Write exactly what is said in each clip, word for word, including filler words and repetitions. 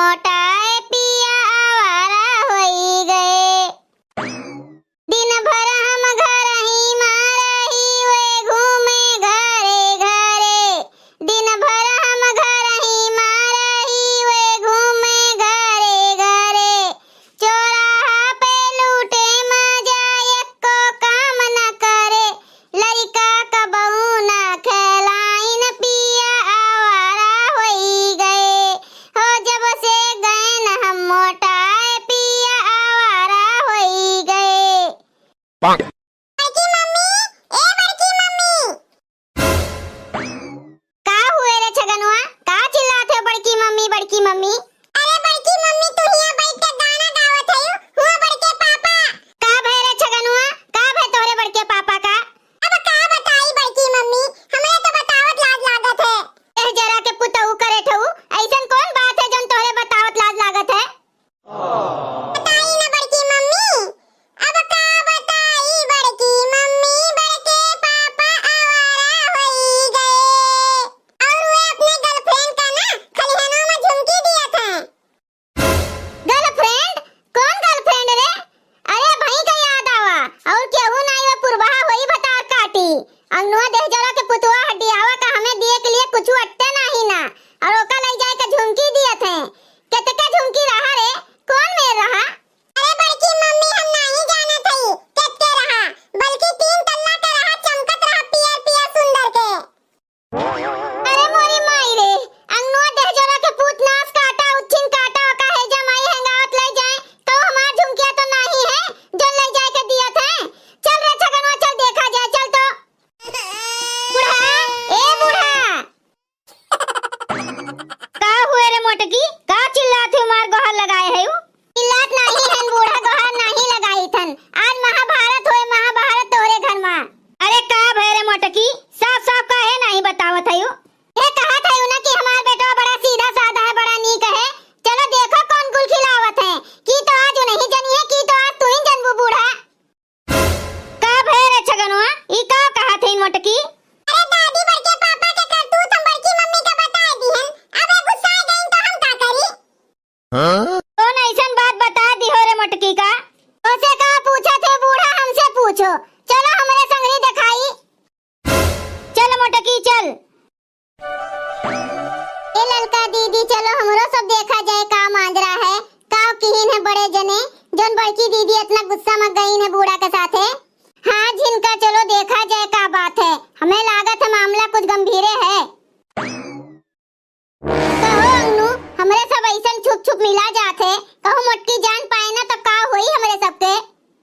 मोटाए पिया आवारा होई गए। दिन भर हम घर ही मा रही, वे घूमे घरे घरे। दिन भर हम घर ही मा रही, वे घूमे घरे घरे। चौराहा पे लूटे मजा, एको काम न करे। लड़िका कबहू ना खेलाइन, पिया आवारा होई गए। हो जब से गएन हम मोटाए, पिया आवारा होई गए। बड़की मम्मी, ए बड़की मम्मी। का हुए रे छगनुआ? का चिल्लात है बड़की मम्मी, बड़की मम्मी? अरे बड़की मम्मी, तू हियां बैठ के गाना गावत है, हुआ बड़के पापा। का भय रे छगनुआ? का भय तोहरे बड़के पापा का? अब का बताई बड़की मम्मी, हमरे तो बतावत लाज लागत है। एह जरा के पुतहु करे ठऊ, ऐसन कौन बात है जौन तोहरे बतावत लाज लागत है? बताई ना बड़की मम्मी, अब का बताई बड़की मम्मी, बड़के पापा आवारा होई गए। और वे अपने girlfriend का ना खलिहनों में झुमकी दिया था। Girlfriend? कौन girlfriend रे? अरे भई का याद आवा, और केहू नाई वे पुरबहा होई भतार काटी। अंगनुआ देहजोरा के पुतवा हड्डियावा का हमें दिए के लिए कुछ अट्टे नाही ना, और ओका लई जाए के झुमकी दिए थे। केतके झुमकी रहा रे? कौन मेर रहा? अरे बड़की मम्मी, हम नाही जानत हई केतके रहा, बल्कि तीन तल्ला के रहा, चमकत रहा पियर पियर सुंदर के। अरे मोरी माई रे, अंगनुआ देहजोरा के पूत नास काटा, उच्छिन काटा, ओका हेजा माई हेंगावत लई जाए, तो हमार झुमकिया तो नाही है, जौन लई जाए के दियत है। चल रे छगनवा, चल देखा जाए, चल तो। बूढ़ा, ए बूढ़ा। का हुए रे मोटकी, का चिल्लात है, मार गोहार लगाए है उ? चिल्लात नाही हन बूढ़ा, गोहार नाही लगाई थन। आज महाभारत होए, महाभारत तोहरे घर मा। अरे का भय रे मोटकी, साफ साफ काहे नाही बतावत हयू? ये कहत हयू ना कि हमार बेटवा बड़ा सीधा साधा है, बड़ा नीक है। चलो देखो कौन गुल खिलावत है। की तो आज उनही जनी है, की तो आज तू ही जनबू बूढ़ा। का भय रे छगनवा, ई का कहत हईन मोटकी? अरे दादी, बड़के पापा के करतूत हम बड़की मम्मी के बताए दिहन। अब ये गुस्सा गईन तो हम का करी? हाँ? कौन ऐसन बात बता दिहो रे मोटकी का? तोसे का पूछत है बूढ़ा, हमसे पूछो। चलो हमरे संगरी देखाई। चल मोटकी चल। ए ललका दीदी, चलो हमरो सब देखा जाए का मांजरा है, का किहिन है बड़े जने, जौन बड़की दीदी इतना गुस्सा में गईन है बूढ़ा के साथे। हाँ झिनका, चलो देखा जाए का बात है, हमें लागत है मामला कुछ गंभीरे है। कहो अंगनू, हमरे सब ऐसन छुप छुप मिला जात है, कहूँ मोटकी जान पाए ना तो का होई हमरे सबके?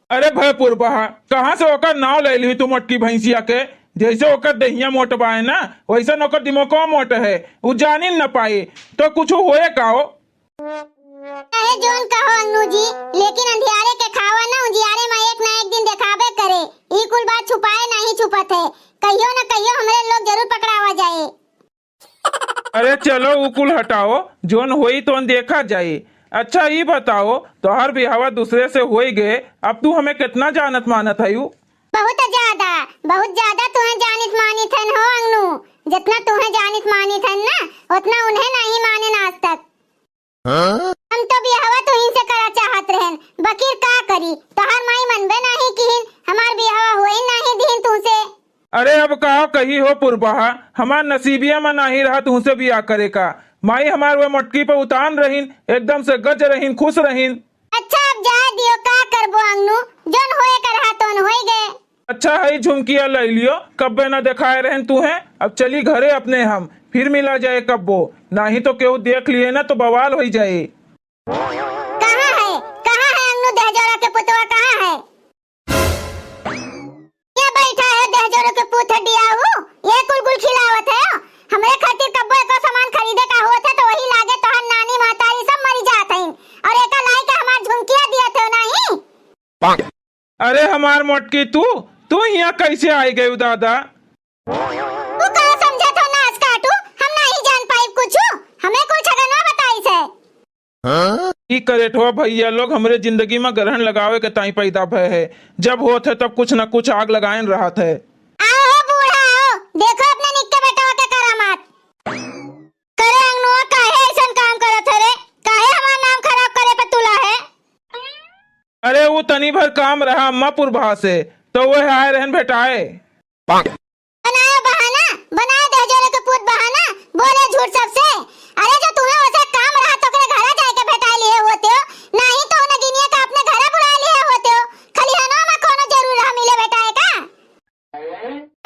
अरे भय पुरबहा, कहाँ से ओकर नाव ले ली तू मोटकी भैंसिया के? जैसे ओकर देहिया मोटबा है ना, वैसन ओकर दिमागो मोट है, उ जानी न पाई तो कुछ होए का हो? अरे जौन कहो अंगनू जी, लेकिन अंधियारे के खावा ना, उजियारे में एक ना एक दिन देखाबे करे। ई कुल बात छुपाए नहीं छुपत है, कहियो न कहियो हमरे लोग जरूर पकड़ावा जाए। अरे चलो उ कुल हटाओ, जौन होई तौन देखा जाई। अच्छा ई बताओ, तोहार बियाहवा दूसरे से होई गए, अब तू हमें कितना जानत मानत हयू? बहुत ज्यादा, बहुत ज्यादा तुहें जानित मानित हन हो अंगनू। जितना तुहें जानित मानित हन ना, उतना उन्हें नहीं मानेन आज तक। हाँ? हम तो बियाहवा तुहिन से करा चाहत रहन, बकिर का करी, तोहार माई मनबे नहीं किहिन, हमार बियाहवा होई नहीं दिहिन तुहसे। अरे अब का कही हो पुरबहा, हमार नसीबिया में नाही रहा तुहसे बियाह करे का। माई हमार वह मोटकी पे उतान रहीन, एकदम से गज रहीन, खुश रहीन। अच्छा अब जाए दियो, का करबो अंगनू, जौन होए का रहा तौन होई गए। अच्छा हई झुमकिया लई लियो, कब्बे ना देखाए रहेन तुहें। अब चली घरे अपने हम, फिर मिला जाए कब्बो, नाही तो केहू देख लिए ना तो बवाल होई जाए। कहाँ है, कहाँ है अंगनू दहजोरा के पुतवा, कहाँ है? ये बैठा है दहजोरो के पूत हड्डियाऊ, ये कुल गुल खिलावत है। हमरे खातिर कब्बो एको सामान खरीदे का होत है तो वही लागे तोहर नानी महतारी सब मरी जात हईन। और एका लाई के हमार झुमकिया दियत हो नहीं। अरे हमार मोटकी तू, तू हियां कैसे आई गयू दादा? तू का समझत हो नास काटू, हम नहीं जान पाई कुछ, हमें कुल छगनवा बताई से। हाँ? ई करेठवा भैया लोग हमरे जिंदगी में ग्रहण लगावे के ताई पैदा भय है। जब होत है तब कुछ न कुछ आग लगायन रहत है। आओ हो बूढ़ा, आओ, देखो अपने निक्के बेटवा के करामात। करे अंगनुआ काहे ऐसन काम करत है रे? काहे तनी भर काम रहा अम्मापुर भा से, तो वह आए रहन भेटाए। बनाए बहाना, बनाए दे जोरे के पूत बहाना, बोले झूठ सबसे। अरे जो तुम्हें वैसे काम रहा तो ओकरे घरे जाए के भेटाए लिए होते हो, नहीं तो नगिनिया का अपने घरे बुलाए लिए होते हो। खलिहनवा में कोनो जरूर रहा मिले भेटाए का?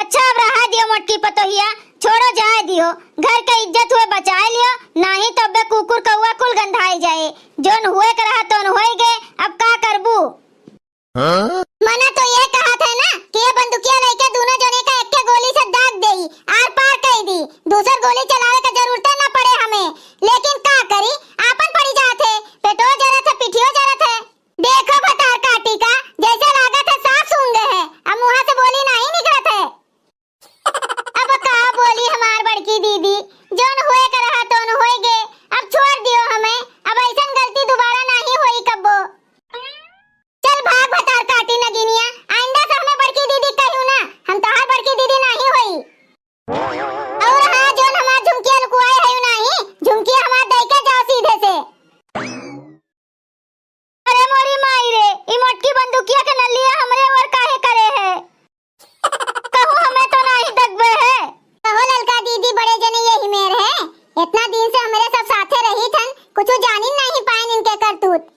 अच्छा, अब रहा दियो मोटकी पतोहिया, छोड़ो जाए दियो, घर के इज्जत हुए बचाए लियो, नाही तो अब्बे कुकुर कौआ कुल गंधाए जाए। जोन हुए के रहा तोन होई गे, अब का करबू? हाँ? मना तो ये कहत है ना कि ये बंदुकिया लेके दोनों जने का एक्के गोली से दाग देई, आर पार कई दी, दूसर गोली चलावे के जरूरते ना पड़े हमें। लेकिन का करी, आपन पड़ी जात है, पेटो जरत है, पिठियो जरत है। देखो भतार काटी का, जैसे लागत है सांप सूंघे है, अब मुँहा से बोली नहीं निकलत है। अब का बोली हमार बड़की दीदी, जोन होए के रहा तोन होई गे, अब छोड़ दियो हमें, अब ऐसन गलती दोबारा नहीं होई कब्बो। चल भाग भतार काटी नगिनिया, आइंदा से हमें बड़की दीदी कहियो ना, हम तोहार बड़की दीदी नहीं होई। और हाँ, जोन हमार झुमकिया लुकुआए है नहीं, झुमकिया हमार दे के जाओ सीधे से। अरे मोरी माई रे, ई मोटकी बंदुकिया के नलिया हमरे ओर काहे करे है? कहूँ हमें तो नहीं दगबे है। कहो ललका दीदी, बड़े जने यही मेर है, इतना दिन से हमरे सब साथे रही थन, कुछ जानी नहीं पाएन इनके करतूत।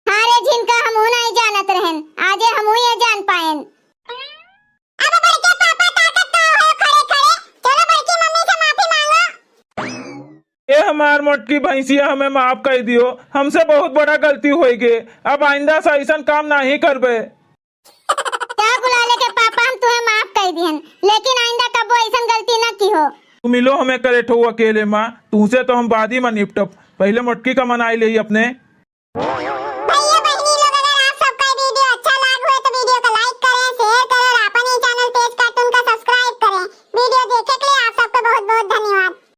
हाँ रे झिनका, हमहू नहीं जानत रहन, आजे हमहू ये जान पाएन। अब बड़के पापा ताकत का हो खड़े खड़े, चलो बड़की मम्मी से माफी मांगो। ए हमार मोटकी भैंसिया, हमें माफ कर दियो, हमसे बहुत बड़ा गलती होई गे, अब आइंदा से ऐसन काम नहीं करबे। जा गुलाले के पापा, हम तुम्हें माफ कर दिहन, लेकिन आइंदा कबो ऐसन गलती न की हो। तू मिलो हमें करे ठो अकेले माँ, तुमसे तो हम बाद ही में निपटब, पहले मोटकी का मनाई ले अपने।